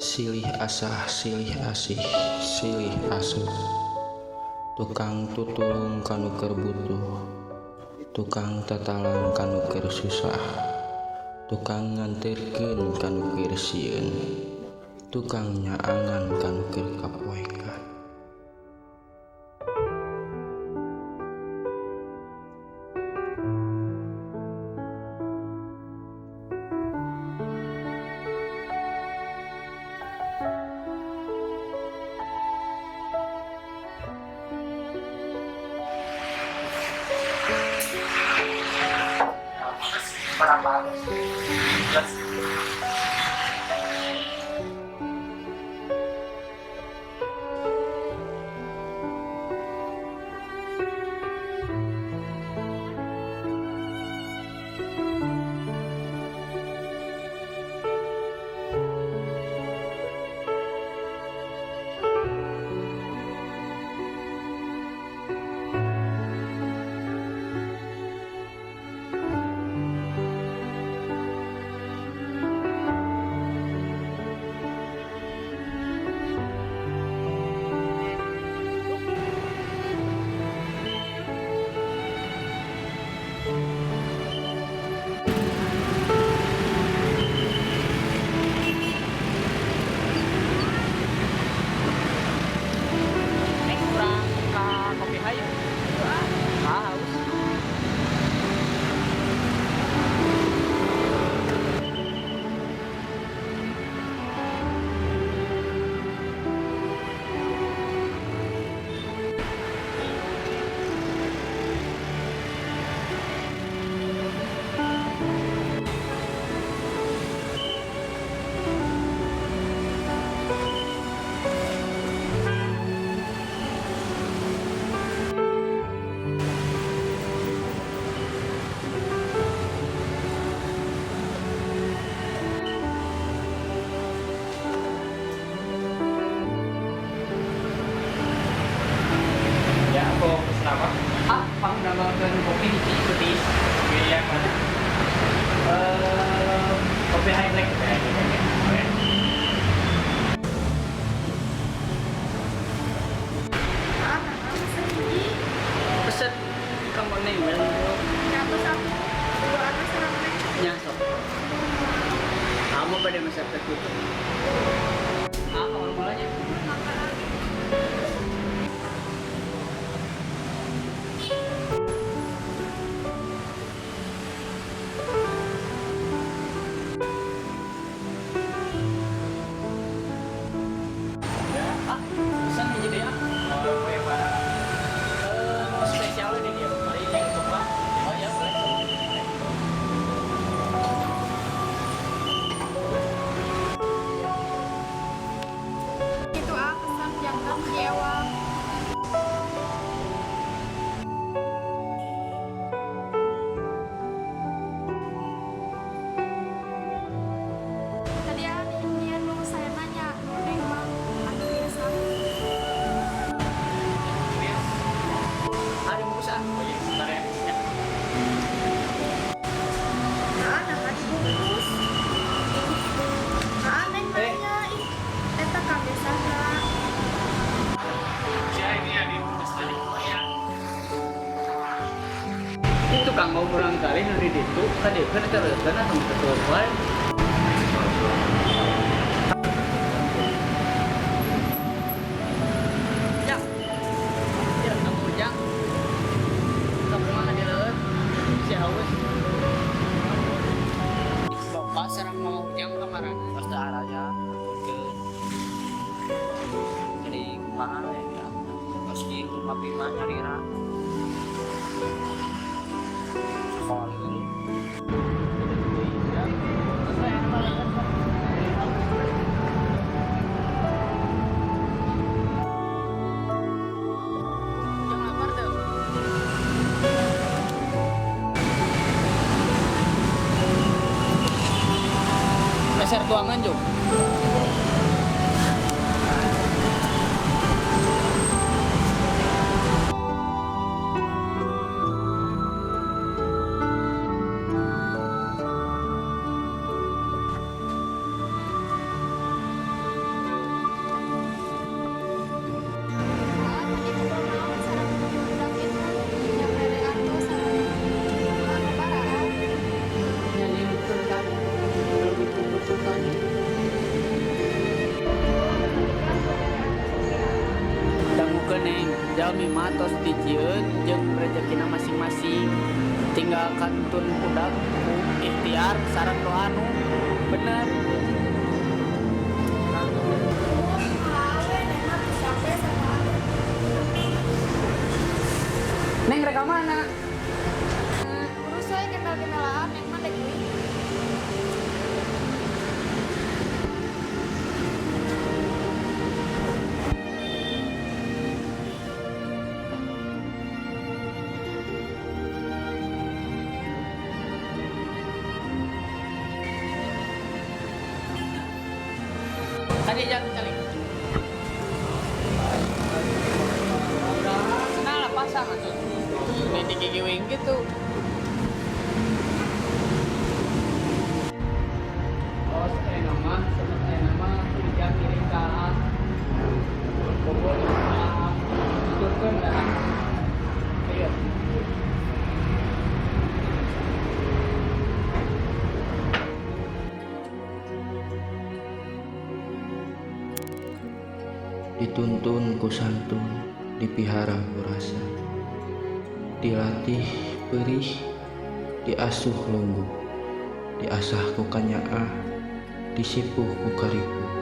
Silih asah silih asih silih asuh, tukang tutulung ka nu keur butuh, tukang tatalang ka nu keur susah, tukang nganterkeun ka nu keur sieun, tukang nyaangan ka nu keur kapoekan. Berapa? Plus. Neng, kurang ka kopi hayu. Ah, haus. Ya, aku pesen apa? Ah, pangdamangkeun kopi hiji peutis. Kopi yang mana? Eh, kopi high black. Oke, oke, oke. Ah, nah, pesen hiji. Pesen kamu neng we. Satu satu dua atas sareng neng. Nya sok. Kamu pada masa tertutup. Ah, kamu mulanya. Makan. Ah, pesen hiji deui ah. Oh, yang mana? Eh, mau spesial deh dia. Paling yang coklat. Oh ya, boleh. Itu ah pesan jantan nyewa. Tadi ah ini nu saya nanya, nu neng mah anu biasa. Ini ya. Ah, dibungkus ah. Oh iya, sebentar ya. Ya. Nah, nah dibungkus. Nah, neng nanya, ih, eta kabeh saha? Ya, ini ya dibungkus tadi. Ya. Itu kang mau kurang kali nu di ditu, kadekeun eta leukeun atau betul wae. Ya. Ya, kamu ujang. Kamu mana di leueut? Si haus. Bapak sareng mau ujang kemarin. Pasti arahnya ke jadi kumaha ya, meski papi mah nyalira sekolah dulu. Ujang lapar tuh. Meser tuangan juk. Jalmi mah tos dijieun jeung rezekina masing-masing. Tinggal kantun budak ku ikhtiar sareng doa nu bener. Awe, Neng mah teu capek sama. Neng rek ka mana? Urus we kendel-kendelaan, Neng mah dek uih. Tadi jalan calik. Nah, lah pasang atuh. Ini digigiwing gitu. Oh, saya nama, saya nama hujan miring ka Bogor ka tuturkeun lah. Iya. Dituntun ku santun, dipihara ku rasa, dilatih perih, diasuh lungguh, diasah ku kanyaah, disipuh ku karipuh.